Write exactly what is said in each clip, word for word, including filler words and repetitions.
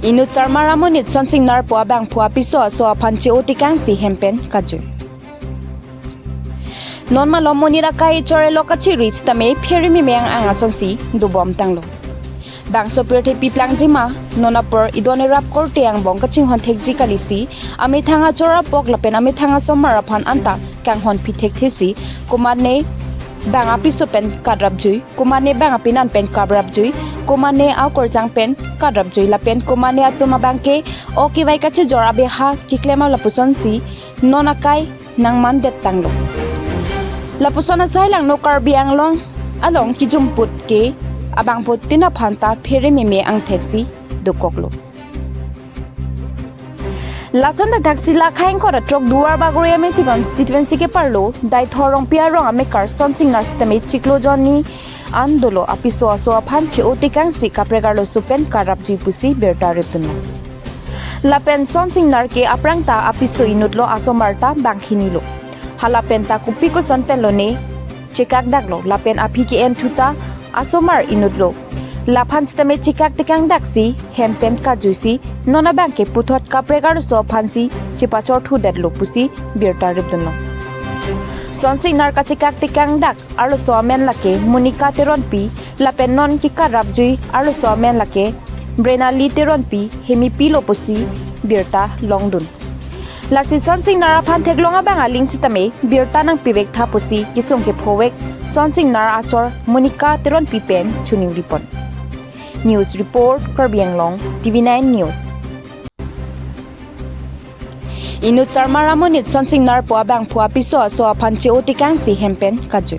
Inut Sarmar amonit Sonsing Narpo abangphu apiso aso aphan che-o tekangsi hem pen kajui. Non malom monit akai chorelo kachiri sitame phere meme ang-ang asonsi dobom tanglo. Bangso pirthe pi plangjima, non apor idon erap korte angbong kachinghon thekji kalisi, amethang achor apok lapen amethang asomar aphan anta kanghon pi thekthesi, komatne bang apiso pen katrapjui, komatne bang apinan pen kaprapjui, komatne akorjang pen katrapjui lapen komatne atum abangke ok kevai kachejor abeha keklem lapusonsi non akai nangmandet tanglo. Lapuson asai langno Karbi Anglong along kijumput ke abangphutin aphanta phere meme angthek si dokoklo. Lason thakthaksi la khaing kora trok Duar Bagori M A C constituency ke parlo Daithor Rongpi arong amekar Sonsing Nar sitame chiklo jonni an dolo apiso aso aphan che-o tekangsi kaprek arloso pen karapjui pusi birta ripdunlo. Lapen Sonsing Nar ke aphrang ta apiso inutlo, asomar ta bang hini lo. Halapen ta kopi koson penlo ne chekak daklo, lapen aphi ke-en thu ta asomar inutlo. Laphan sitame chekak tekang daksi hem pen kajuisi non abangke puthot kaprek arloso aphansi chepachor thudetlo pusi birta ripdunlo. Sonsing Nar kachekak tekang dak arloso amen lake Monica Teronpi, lapen non kekarapjui arloso amen lake Brenali Teronpi, hemipi lo pusi birta longdun. Lasi Sonsing Nar aphan theklong abang aling sitame birta nangpivek tha pusi kesung kephovek Sonsing Nar achor Monica Teronpi pen choningri pon. News report, Karbi Anglong, T V nine News. Inut Sarmar amonit Sonsing Narpo abangphu apiso aso aphan che-o tekangsi hem pen kajui.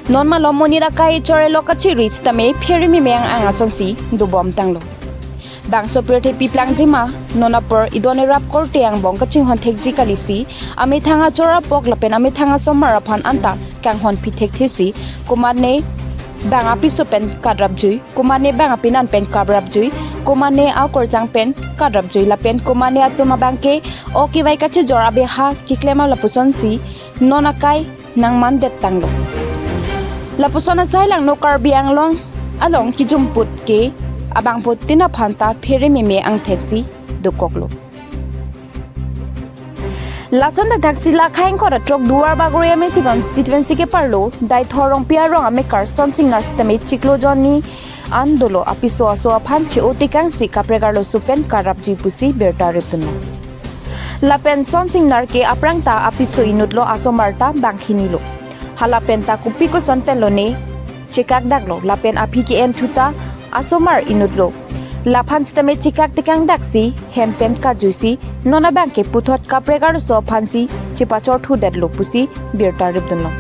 Non malom monit akai chorelo kachiri sitame phere meme ang-ang asonsi dobom tanglo. Bangso pirthe pi plangjima, non apor idon erap korte angbong kachinghon thekji kalisi, amethang achor apok lapen amethang asomar aphan anta kanghon pi thekthesi, komatne bang apiso pen katrapjui, komatne bang apinan pen kaprapjui, komatne akorjang pen katrapjui lapen komatne atum abangke ok kevai kachejor abeha keklem lapusonsi non akai nangmandet tanglo. Lapuson asai langno Karbi Anglong along kijumput ke abangphutin aphanta phere meme angthek si dokoklo. Lason thakthaksi la khaing kora trok Duar Bagori M A C constituency ke parlo Daithor Rongpi arong amekar Sonsing Nar sitame chiklo jonni an dolo apiso aso aphan che-o tekangsi kaprek arloso pen karapjui pusi birta ripdunlo. Lapen Sonsing Nar ke aphrang ta apiso inutlo, asomar ta bang hini lo. Halapen ta kopi koson penlo ne chekak daklo, lapen aphi ke-en thu ta asomar inutlo. Laphan sitame chekak tekang daksi hem pen kajuisi non abangke puthot kaprek arloso aphansi chepachor thudetlo pusi birta ripdunlo.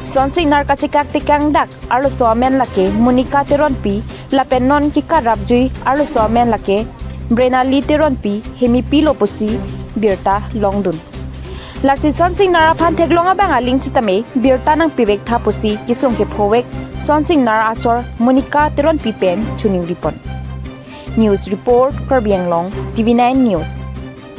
Sonsing Nar kachekak tekang dak arloso amen lake Monica Teronpi, lapen non kekarapjui arloso amen lake Brenali Teronpi, hemipi lo pusi birta longdun. Lasi Sonsing Nar aphan theklong abang aling sitame birta nangpivek tha pusi kesung kephovek Sonsing Nar achor Monica Teronpi pen choningri pon. News report, Karbi Anglong, T V nine News.